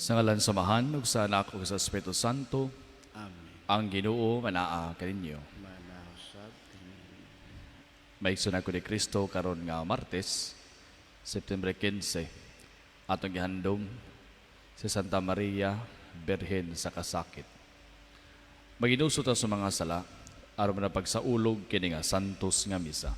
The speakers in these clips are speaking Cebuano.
Sa ngalan sa Amahan ug sa Anak ug sa Espiritu Santo. Amen. Ang Ginoo manaa kaninyo. Manausab kaninyo. Maigsoon ko ni Kristo, karon nga Martes, September 15, atong gihandom si Santa Maria, Birhen sa Kasakit. Maginusot ta sa mga sala aron na pagsaulog kini nga santos nga misa.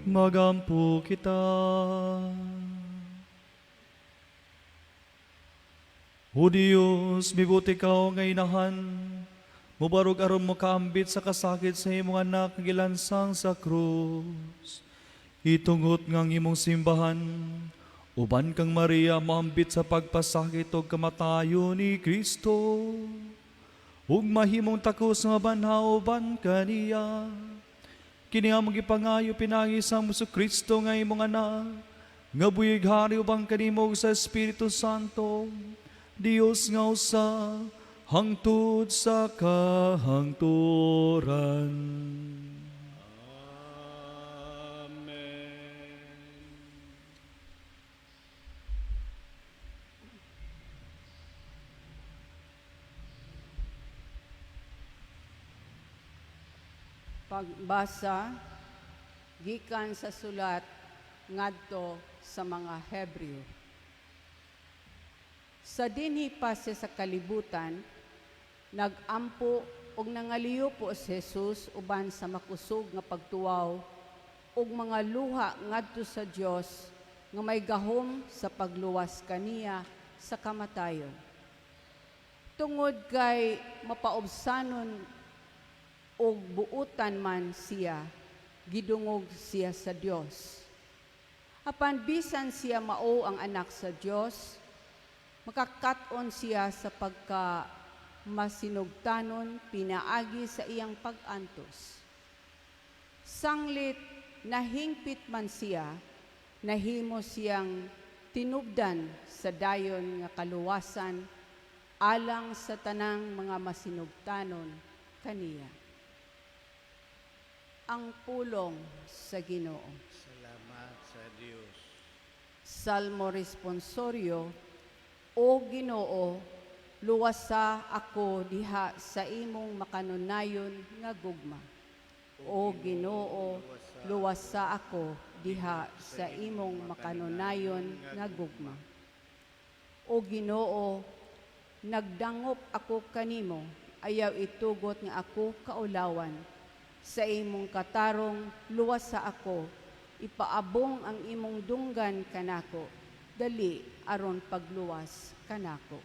Magampo kita. O Diyos, mibuti ka nga inahan, mubarog aron mo kaambit sa kasakit sa imong anak nga gilansang sa krus. Itungot nga ang imong simbahan, uban kang Maria maambit sa pagpasakit og kamatayon ni Kristo, ug mahimong takos nga banhaw uban kaniya. Kini among gipangayo pinaagi sa among Kristo nga imong anak, nga buhi ug hari uban kanimo sa Espiritu Santo, Dios nga usa, hangtod sa kahangturan. Amen. Pagbasa gikan sa sulat ngadto sa mga Hebreo. Sa dinhi pa siya sa kalibutan, nagampo ug nangaliyo po si Jesus uban sa makusog nga pagtuwaw ug mga luha ngadto sa Dios nga may gahom sa pagluwas kaniya sa kamatayon. Tungod kay mapaubsanon ug buutan man siya, gidungog siya sa Dios. Apan bisan siya mao ang anak sa Dios, makakat-on siya sa pagka masinugtanon pinaagi sa iyang pag-antos. Sanglit nahingpit man siya, nahimo siyang tinubdan sa dayon nga kaluwasan alang sa tanang mga masinugtanon kaniya. Ang pulong sa Ginoo. Salamat sa Dios. Salmo responsorio. O Ginoo, luwasa ako diha sa imong makanunayon nga gugma. O Ginoo, luwasa ako diha sa imong makanunayon nga gugma. O Ginoo, nagdangop ako kanimo, ayaw itugot nga ako kaulawan. Sa imong katarong, luwasa ako, ipaabong ang imong dunggan kanako, dali aron pagluwas kanako.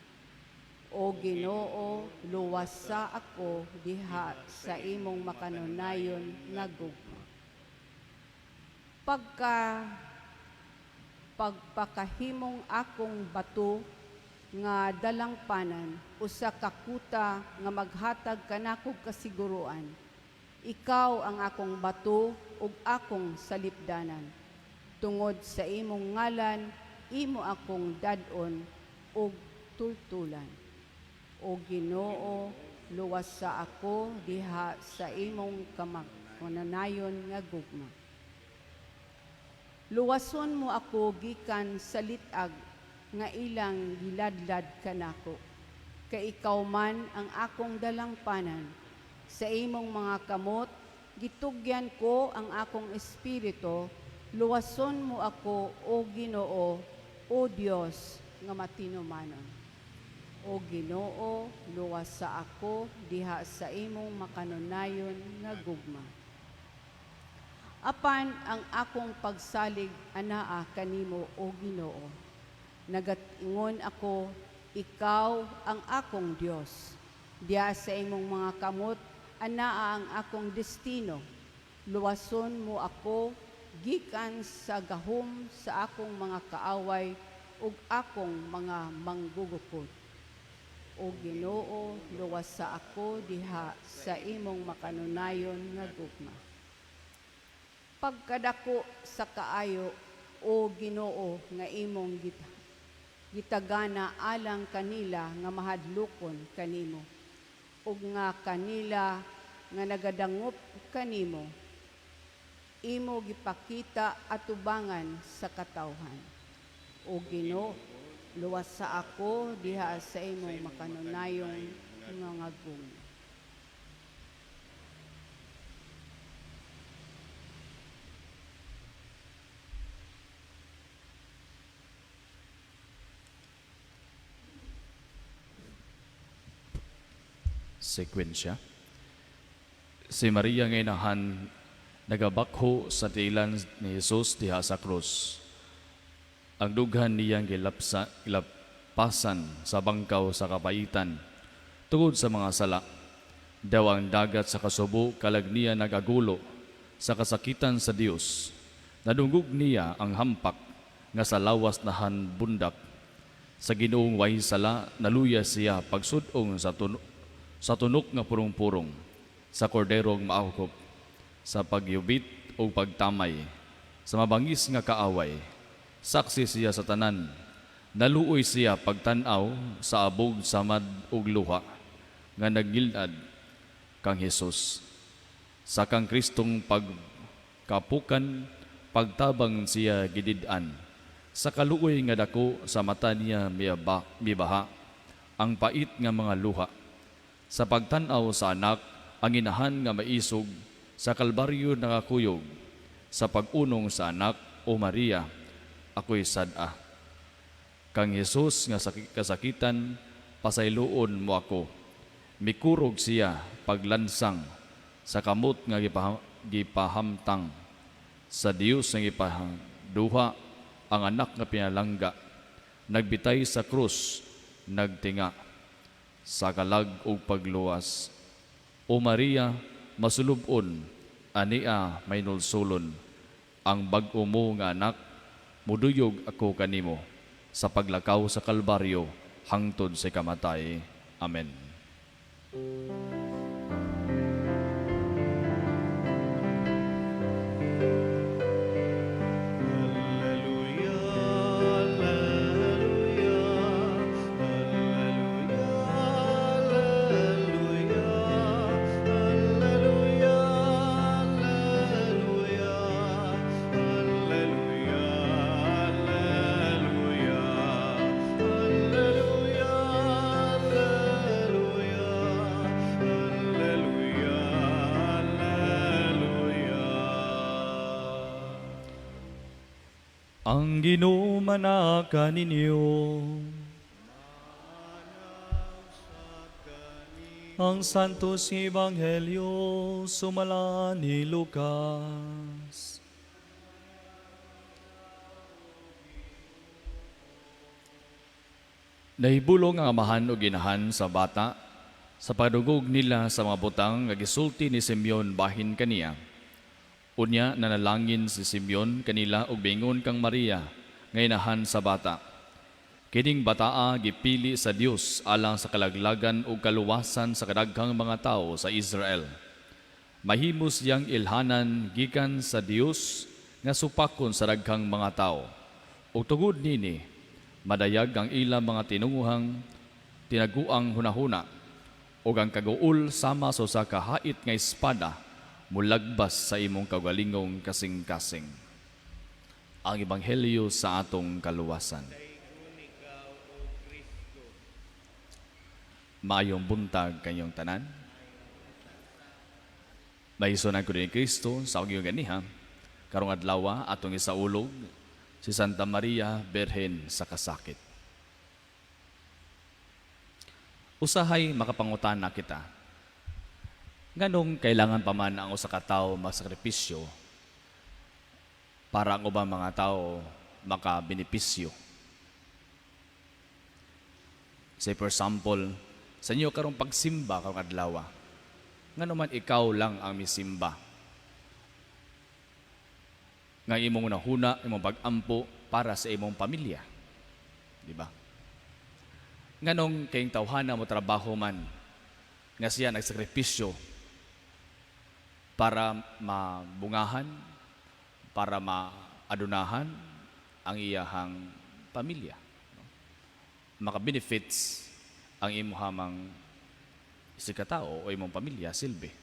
O Ginoo, luwasa ako diha sa imong makanunayon nga gugma. Pagpakahimong akong bato nga dalangpanan, usa ka kuta nga maghatag kanakog kasiguruan. Ikaw ang akong bato ug akong salipdanan. Tungod sa imong ngalan, imo akong dad-on ug tultulan. O Ginoo, luwasa ako diha sa imong kamananayon nga gugma. Luwason mo ako gikan sa lit-ag nga ilang giladlad kanako. Kay ikaw man ang akong dalangpanan. Sa imong mga kamot, gitugyan ko ang akong espiritu. Luwason mo ako, O Ginoo, O Dios nga matinumanon. O Ginoo, luwasa ako diha sa imong makanunayon nga gugma. Apan ang akong pagsalig anaa kanimo, O Ginoo. Nagaingon ako, ikaw ang akong Dios. Diha sa imong mga kamot anaa ang akong destino. Luwason mo ako gikan sa gahom sa akong mga kaaway ug akong mga manggugukod. O Ginoo, luwasa ako diha sa imong makanunayon nga gugma. Pagkadako sa kaayo, o Ginoo, nga imong gitagana alang kanila nga mahadlokon kanimo, ug nga kanila nga nagadangop kanimo, imo gipakita atubangan sa katawhan. O Ginoo, luwasa ako diha sa imong makanunayon nga gugma. Sekwensya. Si Maria nga inahan nagabakho sa tiilan ni Jesus diha sa krus. Ang dughan niyang gilapasan sa bangkaw sa kapaitan tungod sa mga sala. Daw ang dagat sa kasubo kalag niya nagagulo sa kasakitan sa Dios. Nadungog niya ang hampak nga sa lawas nahan bundak. Sa Ginoong way sala naluya siya pagsud-ong sa tunok nga purong-purong, sa korderong maakop, sa pagyubit o pagtamay, sa mabangis nga kaaway. Saksi siya sa tanan, naluoy siya pagtan-aw sa abog samad ug luha, nga nagngilad kang Hesus. Sa kang Kristong pagkapukan, pagtabang siya gidid-an. Sa kaluoy nga dako sa mata niya mibaha, ang pait nga mga luha. Sa pagtan-aw sa anak, ang inahan nga maisog, sa Kalbaryo nakakuyog. Sa pag-unong sa anak, O Maria, ako'y sad-a. Kang Hesus nga kasakitan, pasayloon mo ako. Mikurog siya paglansang sa kamot nga gipahamtang. Sa Dios nga gipaduha ang anak nga pinalangga. Nagbitay sa krus, nagtinga sa kalag ug pagluwas. O Maria, masulub-on, ania may nulsulon. Ang bag-o mo nga anak, muduyog ako kanimo sa paglakaw sa Kalbaryo hangtod sa kamatay. Amen. Alleluia, alleluia, alleluia, alleluia, alleluia, alleluia, alleluia, alleluia, alleluia, alleluia, alleluia. Ang Ginoo manaka ninyo. Ang Santos Ebanghelyo sumala ni Lucas. Nahibulong ang amahan o ginahan sa bata sa pagdugog nila sa mga butang nga gisulti ni Simeon bahin kaniya. Unya nanalangin si Simeon kanila og bingon kang Maria nga inahan sa bata. Kining bataa gipili sa Dios alang sa kalaglagan ug kaluwasan sa kadaghang mga tawo sa Israel. Mahimo siyang ilhanan gikan sa Dios nga supakon sa daghang mga tawo. Ug tungod nini, madayag ang ilang mga tinunguhang tinaguang hunahuna ug ang kaguol sama sa usa ka hait nga espada mulagbas sa imong kaugalingong kasing-kasing. Ang ebanghelyo sa atong kaluwasan. Maayong buntag kanyong tanan. Maisunan ko ni Kristo sa akong ganiha, karong adlaw atong isaulog si Santa Maria Birhen sa kasakit. Usahay makapangutana kita, nganong kailangan pa man ang usa ka tawo magsakripisyo para ang ubang mga tao makabenepisyo? Say, for example, sa inyo karong pagsimba karong adlaw, ngano man ikaw lang ang misimba? Nga imong nahuna, imong pag-ampo para sa imong pamilya. Di ba? Nganong kayong tawhana mo trabaho man, nga siya nagsakripisyo para mabungahan, para maadunahan ang iyahang pamilya. No? Maka-benefits ang imuhamang isikatao o imong pamilya, silbi.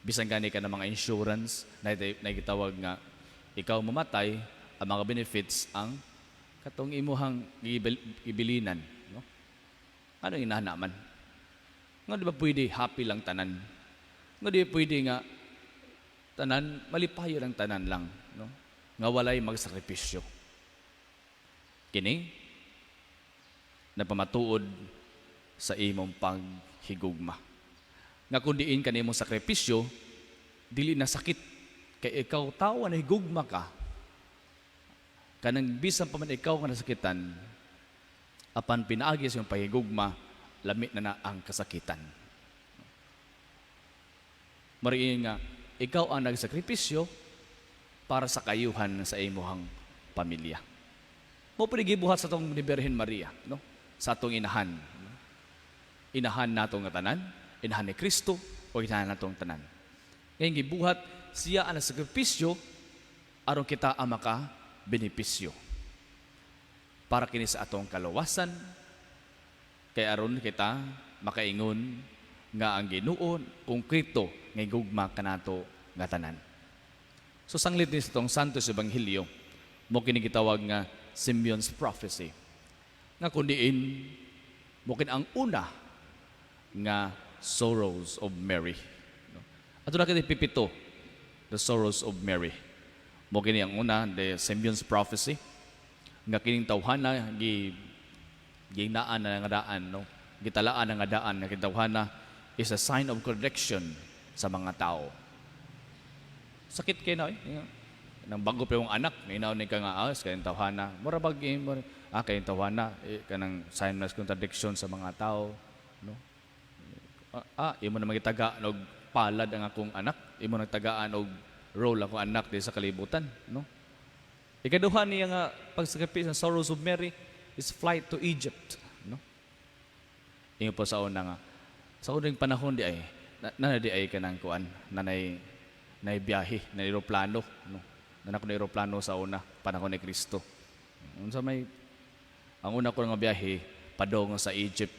Bisan gani ka ng mga insurance na nagitawag nga ikaw mamatay, ang mga benefits ang katong imuhang gibilinan. No? Ano inana man? Nga di ba pwede happy lang tanan? Nga di ba pwede nga tanan, malipayo lang tanan lang, no? Nga walay magsakripisyo. Kini, napamatuod sa imong paghigugma. Nga kung diin ka nimong sakripisyo, dili na sakit. Kay ikaw tawo na higugma ka. Kanang bisan pa man ikaw nga nasakitan, apan pinaagi sa imong paghigugma, lami na na ang kasakitan. Mariin nga, ikaw ang nagsakripisyo para sa kayuhan sa imuhang pamilya. Mo pud gibuhat sa atong ni Birhen Maria, no? Sa atong inahan. Inahan nato nga tanan, inahan ni Kristo o inahan natong tanan. Ngayon gibuhat siya ang sakripisyo aron kita ang maka-benepisyo. Para kini sa atong kaluwasan, kay aron kita makaingon nga ang Ginoo konkreto nga gugma kanato nga tanan. So sanglit ni sa itong Santos Ebanghelyo, mo kini gitawag nga Simeon's prophecy. Nga kun diin mo kini ang una nga sorrows of Mary. No? Ato na kini pipito, the sorrows of Mary. Mo kini ang una, the Simeon's prophecy, nga kining tawhana gi ginaan na nga daan, no? Gitalaan na nga daan nga kining tawhana is a sign of correction sa mga tao. Sakit kay na eh. Nang bago pa yung anak, may inaon ni ka nga, ah, kayong tawhana. Mura bag, eh, mura, ah, kayong tawhana, eh, kanang sign of contradiction sa mga tao. No? Imo na magitagaan og palad ang akong anak, imo nagtagaan og role akong anak di sa kalibutan. No? Ikaduha niya nga pagsakripisyo sa sorrows of Mary is flight to Egypt. No? Ingo po sa una nga, sa unang panahon di ay, na di ay kanang kuan, nanay nay biyahe, na eroplano, no? Nanak na eroplano sa una, panahon ni Kristo. Unsa may ang una ko nga biyahe padong sa Egypt.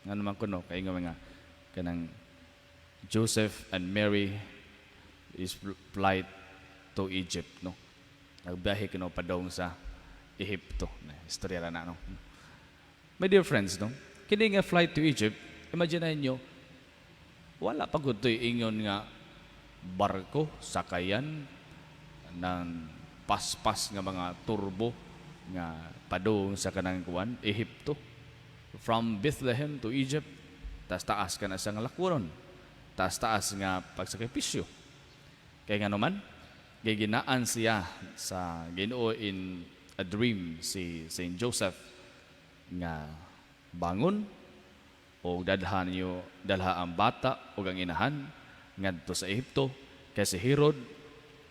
Nga naman ko, no, kay nga mga kanang Joseph and Mary is flight to Egypt, no. Nagbiyahe kuno padong sa Ehipto. Na istorya ra na, no. My dear friends, no, kini nga flight to Egypt, imagine niyo wala pa gud to'y ingon nga barko, sakayan ng paspas nga mga turbo nga padung sa kanang kuan Ehipto. From Bethlehem to Egypt, taas-taas ka na sa nga lakwaron, taas-taas nga pagsakripisyo. Kay nga naman, giginaan siya sa Ginoo in a dream si Saint Joseph nga bangon o dadha niyo dalha ang bata o ang inahan ngadto sa Ehipto kay si Herod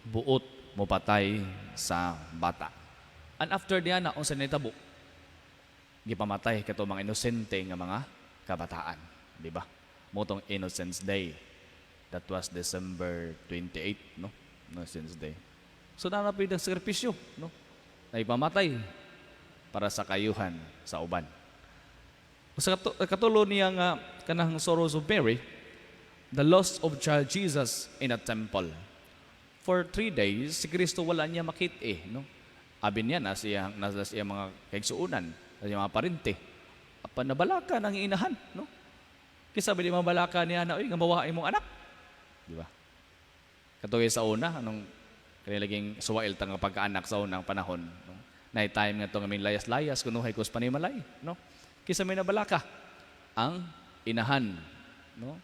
buot mopatay sa bata. And after diana, unsa nitabo? Gipamatay kato mga inosente nga mga kabataan, di ba? Motong Innocents Day. That was December 28, no? Innocents Day. So nanapid ang sakripisyo, no? Na ipamatay para sa kayuhan sa uban. Sa katulo niya nga kanang sorrows of Mary, the loss of child Jesus in a temple. For 3 days, si Kristo wala niya makit eh, no? Abi niya, nasa iya mga kaigsuunan, nasa iya mga parente. Apan nabalaka ng inahan, no? Kisa ba di mabalaka niya na, "Uy, nga mawa imong anak?" Di ba? Katuloy sa una, anong kanilaging suwail ta nga pagkaanak sa unang panahon, no? Na time nga to nga layas-layas kunuhay ko sa panimalay, no? Kisa may nabalaka ang inahan, no?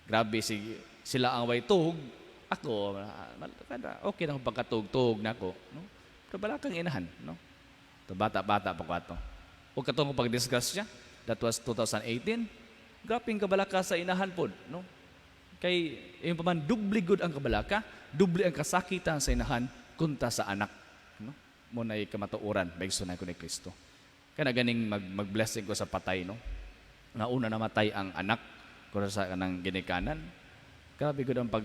Grabe si sila ang way tuhog, ako okay na akong pagkatug-tug nako, no? Pero balakang inahan, no? To bata-bata pa ko ato. Ug katong pag-discuss siya, that was 2018. Grabeng kabalaka sa inahan pod, no? Kay yung pa man dubli gud ang kabalaka, dubli ang kasakitan sa inahan kontra sa anak, no? Mo nay kamatuoran, maigsunan ko ni Kristo. Kaya ganing mag-blessing ko sa patay, no? Nga una namatay ang anak kontra sa kanang ginikanan. Grabe gud ang pag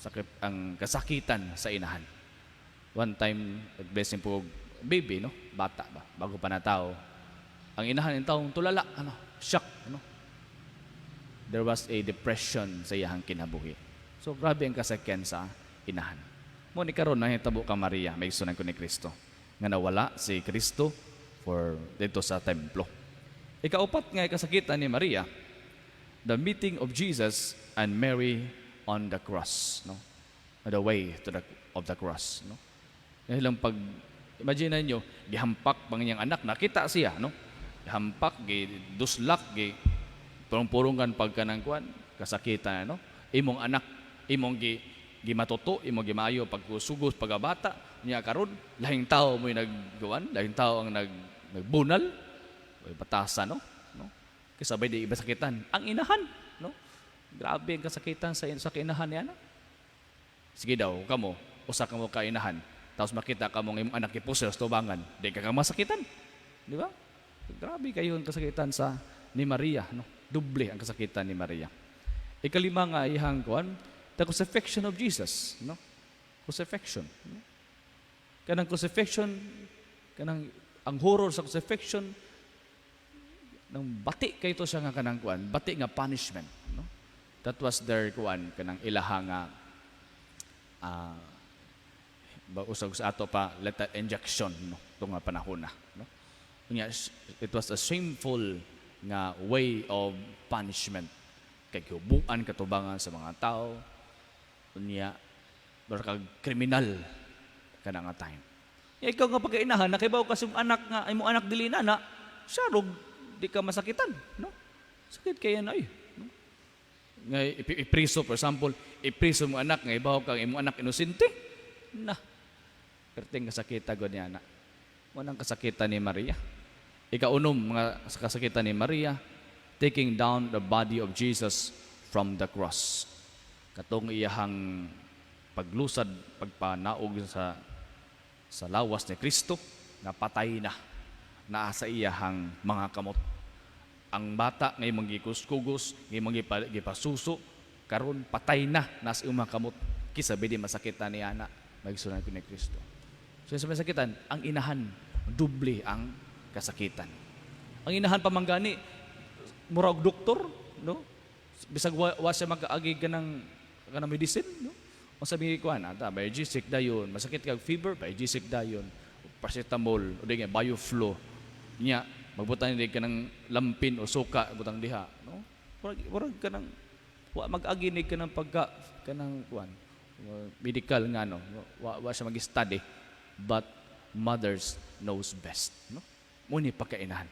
sakit ang kasakitan sa inahan. One time nag-blessing po og baby, no? Bata ba, bago pa na tao. Ang inahan in taong tulala, ano, shock, no? There was a depression sa iyahang kinabuhi. So grabe ang kasakyan sa inahan. Mo ni karon nahitabo ka Maria, maigsunan ko ni Kristo, nga nawala si Kristo for dito sa templo. Ikaupat nga kasakitan ni Maria, the meeting of Jesus and Mary on the cross, no? On the way to the of the cross, no? Dahil ang pag imagine niyo, gihampak pang niyang anak, nakita siya, no? Gihampak, giduslak, gi purong-purungan pagka ng kuan, kasakitan, no? Imong anak, imong gimatuto, imong gimayo pagkusugos pagabata, niya karon lahing tao mo'y nagkuan, lahing tao ang nagbunal, oy batasa, no? No? Kasabay di iba sakitan, ang inahan, no? Grabe ang kasakitan sa kinahan niya, no? Sige daw, kamo, usa ka mo kainahan, tapos makita ka mong imong anak ipusel sa tubangan, di ka ka masakitan. Di ba? Grabe kayo ang kasakitan sa ni Maria, no? Doble ang kasakitan ni Maria. Ikalima nga iyang kuan, the crucifixion of Jesus, no? Crucifixion. No? Kanang crucifixion, kanang ang horror sa crucifixion, nang bati kay to siya nga kanang kuan, bati nga punishment, no? That was their kuan, kanang ilaha nga ba usag sa ato pa lethal injection, no, ito nga panahon na, no? Unya, it was a shameful nga way of punishment kay gihubuan katubangan sa mga tao, unya mura kag kriminal kana nga time. Ya, ikaw nga pagkainahan, nakibaw ka sa imong anak nga imong anak dili na na sarog di ka masakitan, no? Sakit kaya na ay, no? Nga ipriso, for example, ipriso mo anak nga ibaw kang imong anak inosente na perting kasakita gud niya na mo nang kasakitan ni Maria. Ikaunom mga kasakitan ni Maria, taking down the body of Jesus from the cross, katong iyahang paglusad, pagpanaog sa lawas ni Kristo nga patay na, naa sa iyahang mga kamot. Ang bata nga imong gikuskugos, nga imong gipasuso, karon patay na, nasa imong mga kamot. Kisa di masakitan ni ana, maigsunan ko ni Kristo? So sa masakitan ang inahan, doble ang kasakitan. Ang inahan pa man gani murag doktor, no? Bisag wa siya mag-agi kanang medicine, no? Unsa may kuan ata, Biogesic dayon, masakit kag fever, Biogesic dayon, paracetamol o di nga Bioflu. Nya magbutang di kanang lampin o suka butang diha, no? Murag kanang wa mag-agi ni kanang pagka kanang kuan medical nga, no? Wa siya mag-study, but mothers knows best, no? Mo ni pagkainahan.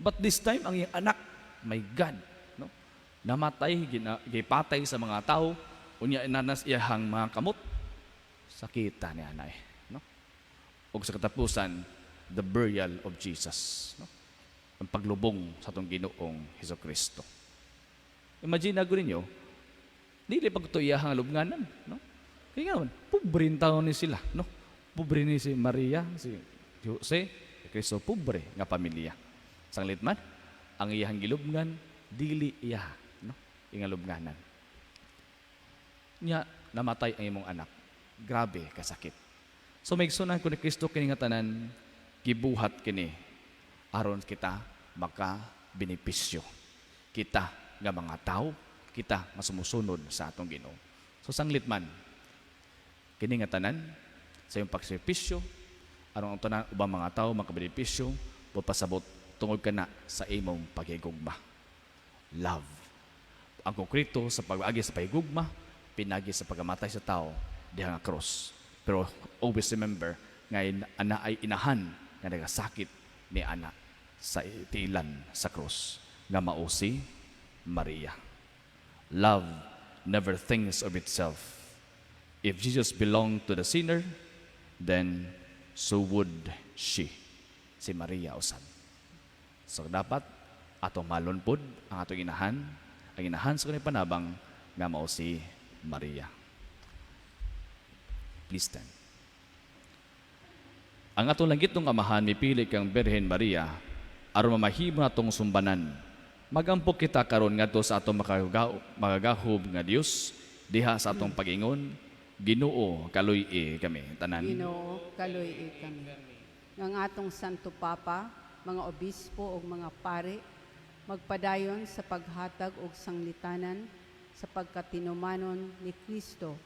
But this time ang iyang anak, my God, no, namatay, gipatay sa mga tao, unya nanas iyahang mga kamot. Sakita ni anay, no? Ug sa katapusan, the burial of Jesus, no? Ang paglubong sa atong Ginoong Hesus Kristo. Imagine na ninyo, dili pag ito iyahang lubnganan, no? Kaya nga man, pobre taon ni sila, no? Pobre ni si Maria, si Jose, si Kristo, pobre nga pamilya. Sanglit man, ang iyahang gilubngan, dili iya, no? Iyang lubnganan. Nya, namatay ang imong anak. Grabe kasakit. So may ko ni Kristo, kini nga tanan gibuhat kini aron kita maka benepisyo. Kita nga mga tao, kita nga sumusunod sa atong Ginoo. So sanglit man, Kini nga tanan sa iyong pagsakripisyo aron ang tanan ubang mga tawo makabenepisyo, pasabot tungod kana sa imong paghigugma. Love. Ang konkreto sa pag-agi sa paghigugma, pinagi sa pagkamatay sa tao diha nga cross. Pero always remember nga ana ay inahan nga nagasakit ni ana sa tiilan sa cross nga mao si Maria. Love never thinks of itself. If Jesus belonged to the sinner, then so would she. Si Maria usab. So dapat atong mahalon pod ang atong inahan, ang inahan sa kaniyang panabang nga mao si Maria. Please stand. Ang atong langitnong Amahan mipili kang Birhen Maria aron mamahimo natong sumbanan. Magampo kita karon ngadto sa atong makagahom nga Dios diha sa atong pag-ingon, Ginoo, kaluy-i kami tanan. Ginoo, kaluy-i kami. Nga ang atong Santo Papa, mga obispo ug mga pare, magpadayon sa paghatag og sanglitanan sa pagkatinumanon ni Kristo.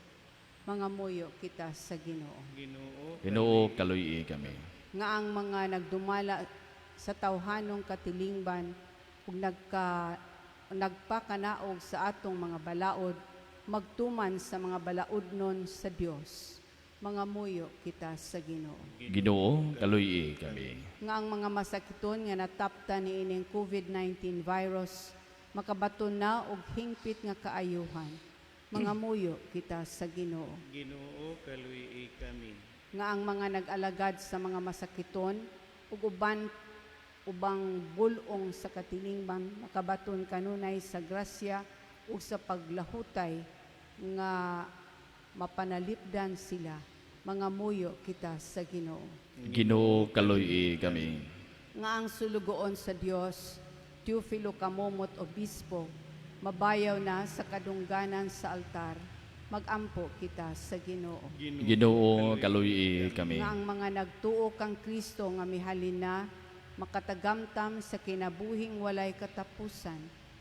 Mangamuyo kita sa Ginoo. Ginoo, Ginoo, kaluy-i kami. Nga ang mga nagdumala sa tawhanong katilingban ug nagpakanaog sa atong mga balaod, magtuman sa mga balaodnon sa Dios. Mangamuyo kita sa Ginoo. Ginoo, kaluy-i kami. Nga ang mga masakiton nga natapta niining COVID-19 virus makabaton na og hingpit nga kaayuhan. Mangamuyo kita sa Ginoo. Ginoo, kaluy-i kami. Nga ang mga nag-alagad sa mga masakiton ug ubang bul-ong sa katilingban makabaton kanunay sa grasya ug sa paglahutay nga mapanalipdan sila. Mangamuyo kita sa Ginoo. Ginoo, kaluy-i kami. Nga ang sulugoon sa Dios, Teofilo Camomot Obispo, mabayaw na sa kadungganan sa altar, magampo kita sa Ginoo. Ginoo, kaluy-i kami. Nga ang mga nagtuo kang Kristo nga mihalin na, makatagamtam sa kinabuhing walay katapusan,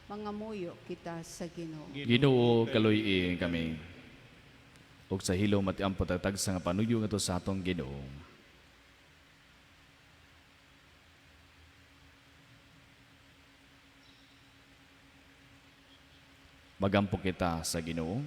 mangamuyo kita sa Ginoo. Ginoo, kaluy-i kami. Ug sa hilom at ang patatag sa nga panuyo ngadto sa atong Ginoo. Magampo kita sa Ginoo.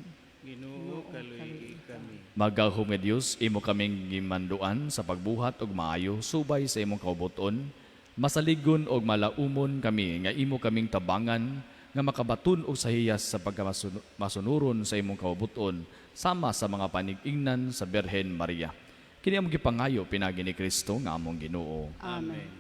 Ginoo, kaluy-i kami. Magahom nga Dios, imo kaming gimanduan sa pagbuhat og maayo subay sa imong kaubuton. Masaligon og malaumon kami nga imo kaming tabangan nga makabaton og sahiyas sa pagkamasunuron sa imong kaubuton sama sa mga panig-ingnan sa Birhen Maria. Kini among gipangayo pinaagi ni Kristo nga among Ginoo. Amen.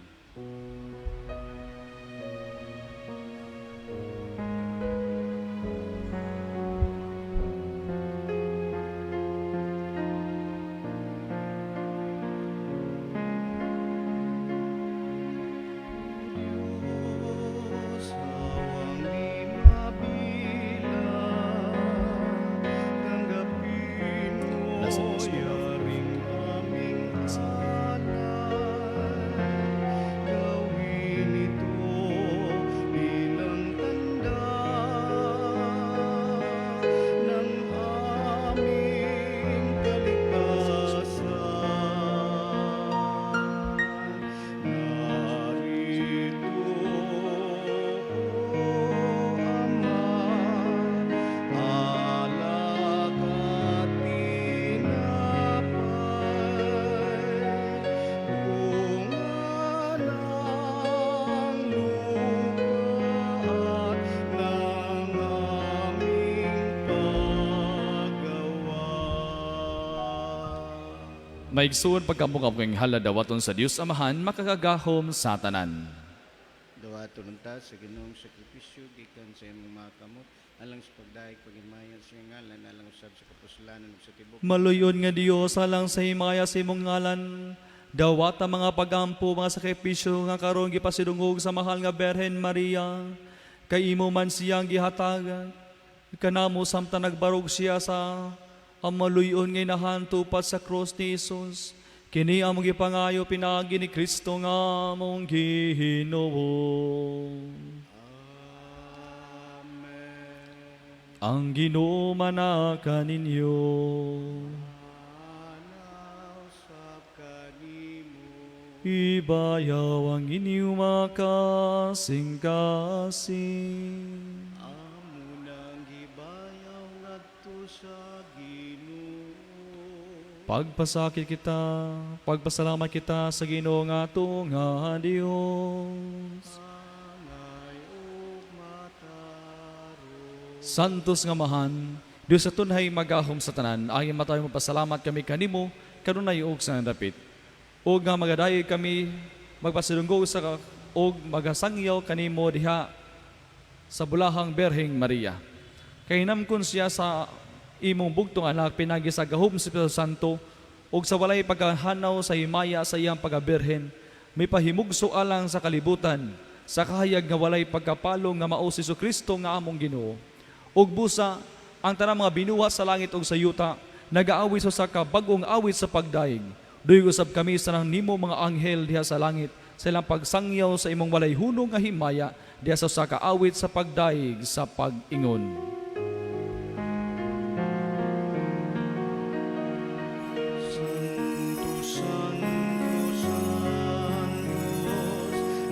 Diyos, awang di mabilang, tanggapin mo Nasa Diyos mo. yaring aming alay. Gawin ito bilang tanda ng aming kaligtasan. Narito, O Ama, alak at tinapay, bunga ng lupa at ng aming paggawa. Maigsuon pagkampong ang halad dawaton sa Dios Amahan makakagahom sa tanan. Dawaton unta sa Ginoong sakripisyo gikan sa imong mga kamot alang sa pagdayeg paghimaya sa iyang ngalan alang usab sa kapuslanan ug sa tibuok Maluyon nga Dios alang sa himaya sa imong ngalan, dawat ang mga pagampo, mga sakripisyo nga karon gipasidungog sa mahal nga Birhen Maria, kay imo man siyang gihatag. Kanamo samtang nagbarog siya sa ang maluyon nga inahan tupad sa krus ni Hesus. Kini among gipangayo pinaagi ni Kristo nga among Ginoo. Amen. Ang Ginoo manaka ninyo. Ibayaw ang inyong mga kasing-kasing. Amo nang gibayaw ngadto sa Ginoo. Pagpasakit kita, pagpasalamat kita sa Ginoo nga atong nga Dios. Angay ug matarong. Santos nga Amahan, Dios sa tunhay magahom sa tanan, angay matayo magpasalamat kami kanimo kanunay ug sa dapit. Ug nga magadayeg kami magpasilunggo sa ug magasangyaw kanimo diha sa bulahang Berheng Maria. Kay namkon siya sa imong bugtong anak pinagi sa gahom sa Espiritu Santo ug sa walay pagkahanaw sa himaya sa iyang pagabirhen, may pahimugso alang sa kalibutan sa kahayag nga walay pagkapalong nga mao si Kristo nga among Ginoo. Ug busa ang tanang mga binuhat sa langit ug sa yuta nagaawit sa kabag-ong awit sa pagdaig. Duyog usab kami sa nang nimo mga anghel diha sa langit sa ilang pagsangyaw sa imong walay hunong nga himaya diha sa usa ka awit sa pagdaig sa pag-ingon. Santo, Santo, Santos,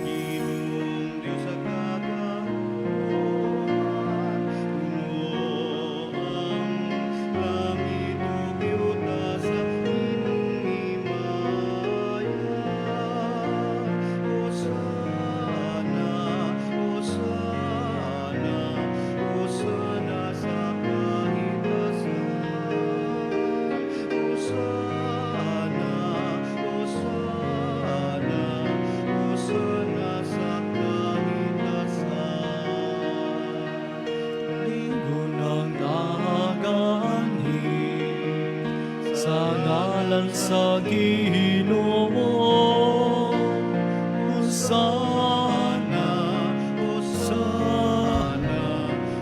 Ginoong Dios sa kagahoman, puno ang langit ug yuta sa imong himaya. Hosana, Hosana, Hosana sa kahitasan. Hosana, Hosana, Hosana sa kahitasan. Linggo ng naganhi sa ngalan sa Ginoo. Hosana, Hosana,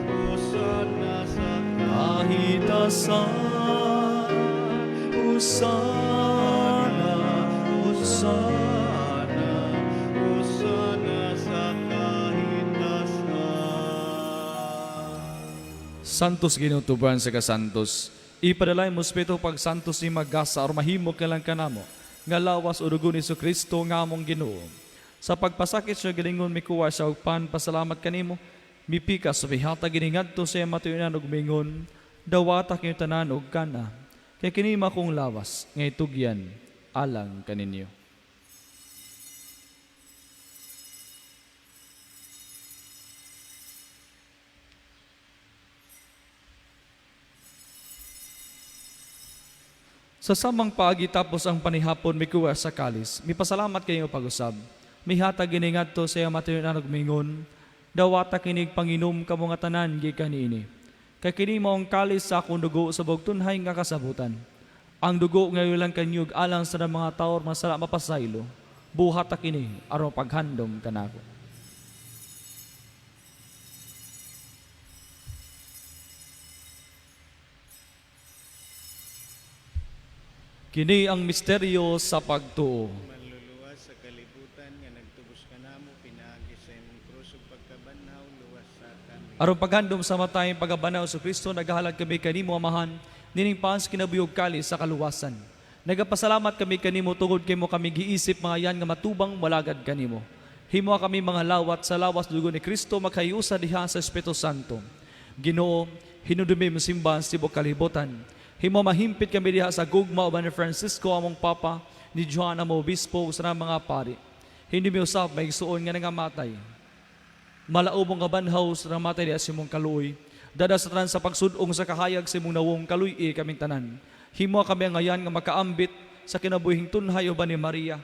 Hosana sa kahitasan. Hosana, Hosana, Hosana sa kahitasan. Santos Ginoo tuban sa kasantos, ipadalay mo espiritu pagsantos ni magasa or mahimo ka lang kanamo nga lawas o dugo ni Kristo nga among Ginoo. Sa pagpasakit siya galingon mikuha siya og pan pasalamat kanimo, mipikas sa mihatag ini ngadto sa iyang matuyunan og mingon, dawata kinyo tanan og kana. Kay kini makong lawas nga itugyan alang kaninyo. Sa samang paagi tapos ang panihapon mikuha sa kalis, mipasalamat kayo pag-usab. Mihatag ini ngadto sa iyang matuyunan og mingon, dawata kinig panginom kamo nga tanan gikan niini. Kay kini mao ang kalis sa akong dugo sa bugtunhay nga kasabutan. Ang dugo nga ilang kanyug alang sa mga tawo masala mapasaylo. Buhata kini aron paghandom kanako. Kini ang misteryo sa pagtuo. Manluluwas sa kalibutan nga nagtubos kanamo pinaagi sa imong krus ug pagkabanhaw luwas sa kami. Aron paghandom sa matayong pagabanaw sa Kristo, naghahalad kami kanimo Amahan, nining paans kinabuyog kali sa kaluwasan. Nagapasalamat kami kanimo tungod kay mo kami giisip mga yan nga matubang malagad kanimo. Himo kami mga lawat sa lawas dugo ni Kristo makayusa diha sa Espiritu Santo. Ginoo, hinudumi mo simbahan sa tibok kalibutan. Himo mahimpit kami diha sa gugma uban ni Francisco among Papa, ni Juan among Obispo ug sa mga pari. Hindi mi usab may igsuon nga nangamatay. Malaubong kabanhaw sa namatay diha sa imong kaluoy. Dada sa tanan sa pagsudong sa kahayag sa imong nawong kaluy kaming tanan. Himo kami ang ngayan nga makaambit sa kinabuhing tunhay uban ni Maria.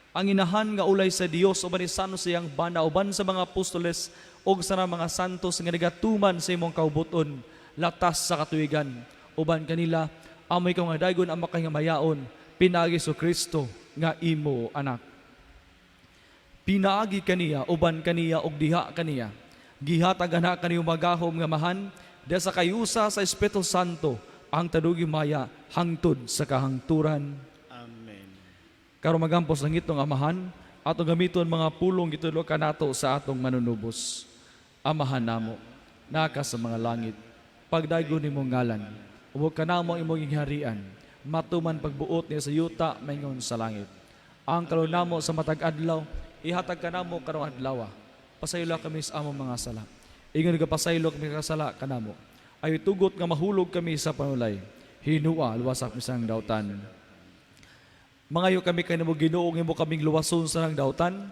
Ang inahan nga ulay sa Dios uban ni San Jose ang bana uban sa mga apostoles ug sa mga santos nga nagatuman sa imong kaubuton latas sa katuigan. Uban kanila amoy ka nga daygon ang makahingamayaon pinaagi sa Kristo nga imo anak. Pinaagi kaniya, uban kaniya, ug diha kaniya. Gihatag ana kaniyo magahom nga mahan, diha sa kayusa sa Espiritu Santo, ang tadugi maya hangtod sa kahangturan. Amen. Karon magampos lang itong amahan, atong gamiton mga pulong gitudlo kanato sa atong manunubos. Amahan namo, naka sa mga langit, pagdaygon nimong ngalan, ubog kanamo ang imong gingharian, matuman pagbuot niya sa yuta maingon sa langit. Ang kaluoy namo sa matag adlaw, ihatag kanamo karong adlaw. Pasayloa kami sa among mga sala. Ingon nga pasaylo kami kasala kanamo. Ayaw tugot nga mahulog kami sa panulay. Hinua, luwasa kami sa dautan. Mangayo kami kanimo Ginoo nga imo kaming luwason sa nang dautan.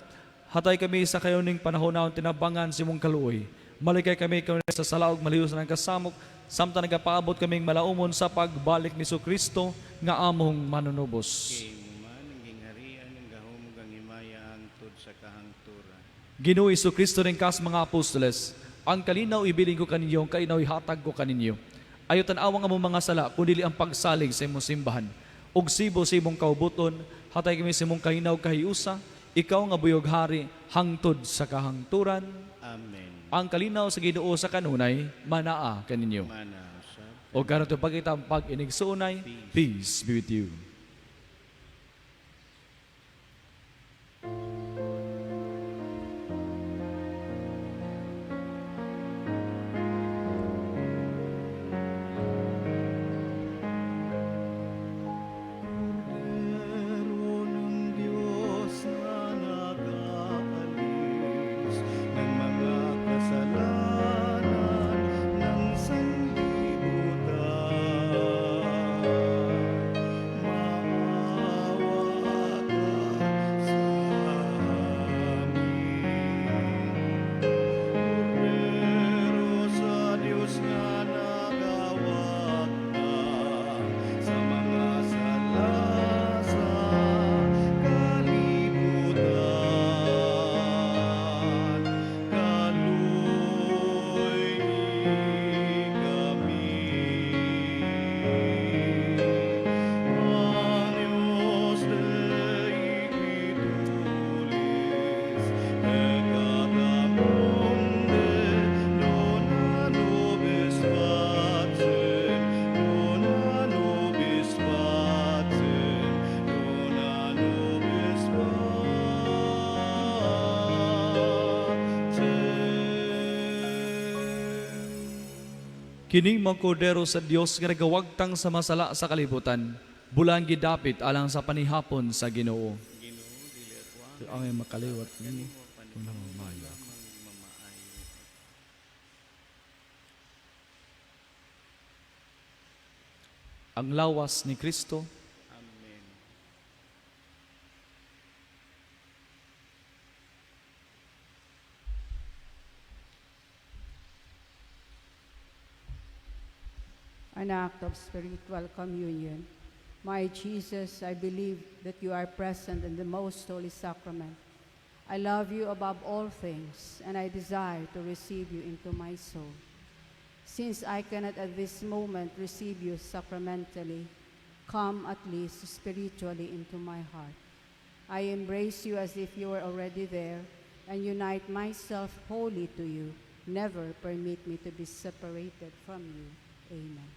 Hatay kami sa kayuning panahon na tinabangan sa imong kaluoy. Malikay kami kanunay sa sala ug maliw sa nang kasamok samtang nagapaabot kaming malaumon sa pagbalik ni Kristo nga among manunubos. Kay imo man ang gingharian, ang gahom ug ang himaya hangtod sa kahangturan. Ginoo Kristo ringkas mga apostoles, ang kalinaw ibilin ko kaninyo, ang kalinaw ihatag ko kaninyo. Ayaw tan-awang among mga sala, kundi ang pagsalig sa imong simbahan. Ug sibo sa imong kaubuton, hatay kami sa imong kalinaw kahiusa, ikaw nga buyog hari, hangtod sa kahangturan. Amen. Ang kalinaw sa Ginoo sa kanunay, manaa kaninyo. Mana usab. O karon pagkita ang pag-inigsuonay, peace be with you. Kordero ng Diyos na nag-aalis ng mga kasalanan ng sanlibutan. Maawa ka sa amin. Kordero sa Diyos nga nagawagtang sa mga sala sa kalibutan. Kaluy kami. Agnus Dei qui tulis peccata mundi, dona nobis pacem, dona nobis pacem, dona nobis pacem. Kining mga kordero sa Dios nga nagawagtang sa masala sa kalibutan, bulan gidapit alang sa panihapon sa Ginoo. Ginoo, dili ako ang Ang makaliwat nimo kung namamayo ako. mamaayo. Ang lawas ni Kristo. Amen. An act of spiritual communion. My Jesus, I believe that you are present in the most holy sacrament. I love you above all things, and I desire to receive you into my soul. Since I cannot at this moment receive you sacramentally, come at least spiritually into my heart. I embrace you as if you were already there and unite myself wholly to you. Never permit me to be separated from you. Amen.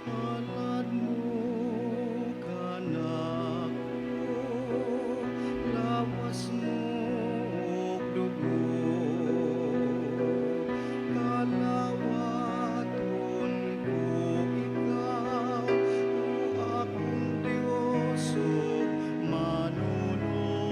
Alad mo kanako, lawas mo ug dugo. Kalawaton ko ikaw, o akong Diyos ug manunubos.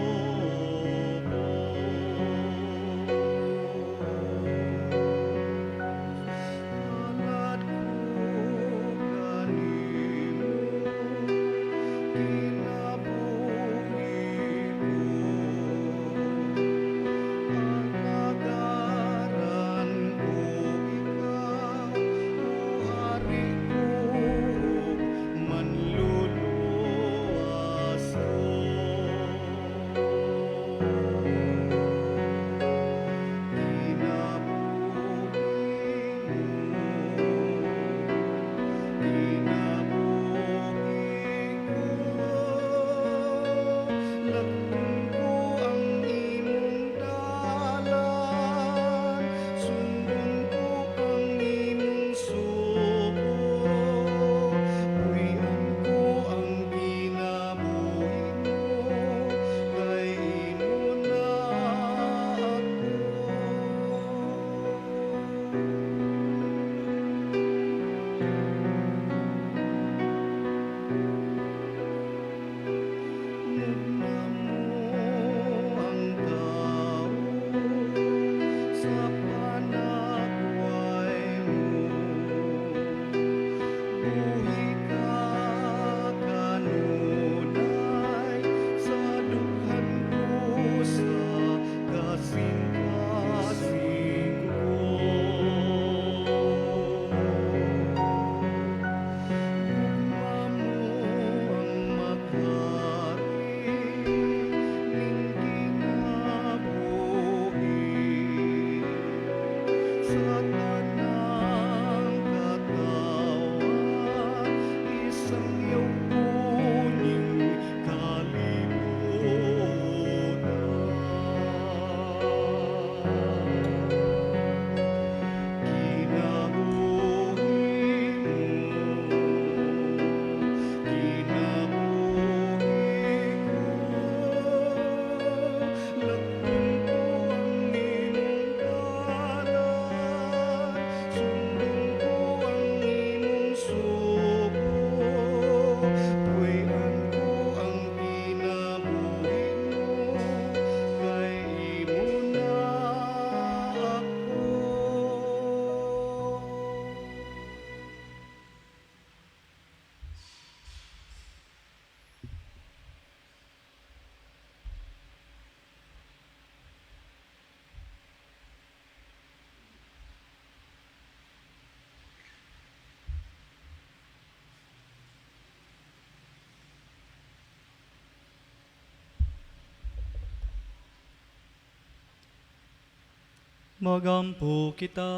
Magampo kita.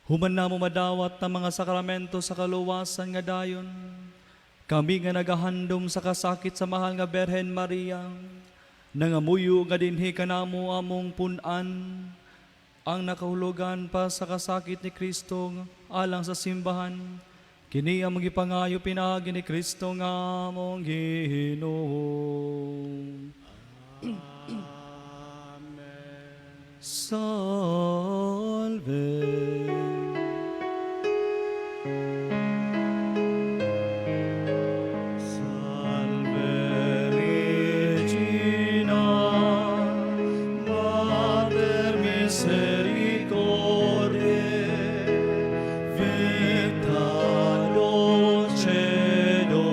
Human namo madawat ang mga sakramento sa kaluwasan nga dayon, kami nga nagahandom sa kasakit sa mahal nga Berhen Maria, nangamuyo nga dinhi kanamo among pun-an ang nakahulugan pa sa kasakit ni Kristo alang sa simbahan. Kini ang gipangayo pinaagi ni Kristo nga among Ginoo. Amen. Salve. Salve Regina, Mater misericordiae, vita dulcedo,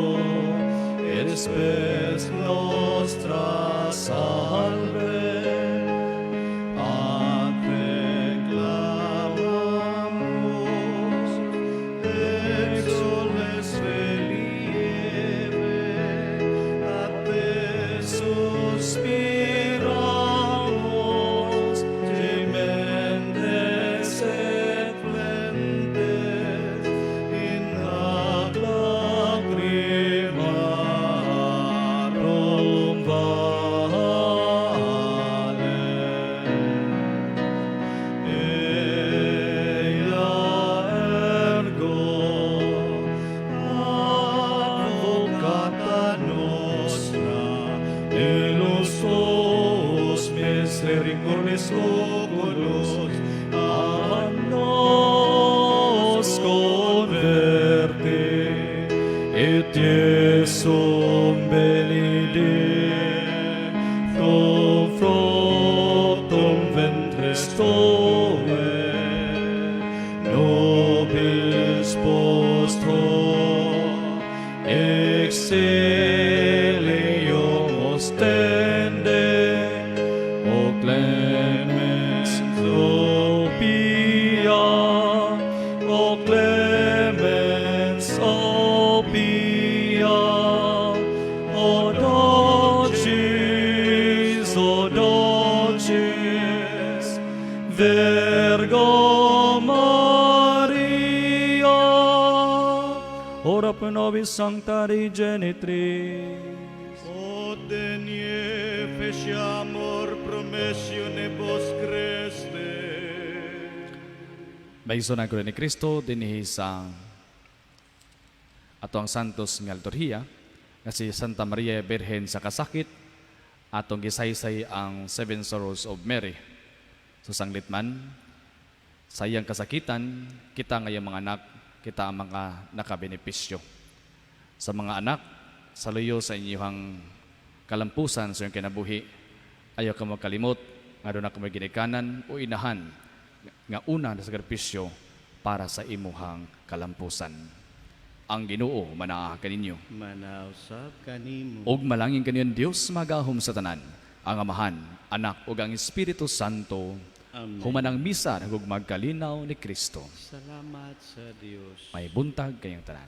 et spes nostra, salve. A te clamamus, exules filii Evae, a te suspiramus, gementes et flentes, in hac lacrimarum valle. Eia ergo advocata nostra, illos tuos misericordes oculos a nos converte, et Iesum benedictum fructum ventris tuae nobis post hoc exilium ostende. O clemens, O pia, O clemens, O pia, O dulcis, O dulcis Virgo Maria, ora pro nobis, Sancta Dei Genitrix. Ut denie feciamur promissionibus Christi. Mga igsoon ni Kristo dinhi sa ato ang santos nga liturhiya nga si Santa Maria Birhen sa Kasakit, atong gisaysay ang Seven Sorrows of Mary. So sanglit man sa iyang kasakitan, kita nga iyang mga anak, kita ang mga nakabenepisyo. Sa mga anak, saluyo sa inyong kalampusan sa inyong kinabuhi, ayaw ka magkalimot nga duna kamoy ginikanan o inahan nga una na sakripisyo para sa imuhang kalampusan. Ang Ginoo manaa kaninyo. Manausab kanimo. Og malangin kaninyong Dios magahom sa tanan, ang Amahan, Anak ug ang Espiritu Santo. Amen. Human ang misa, nagugmag kalinaw ni Kristo. Salamat sa Dios. May buntag kayong tanan.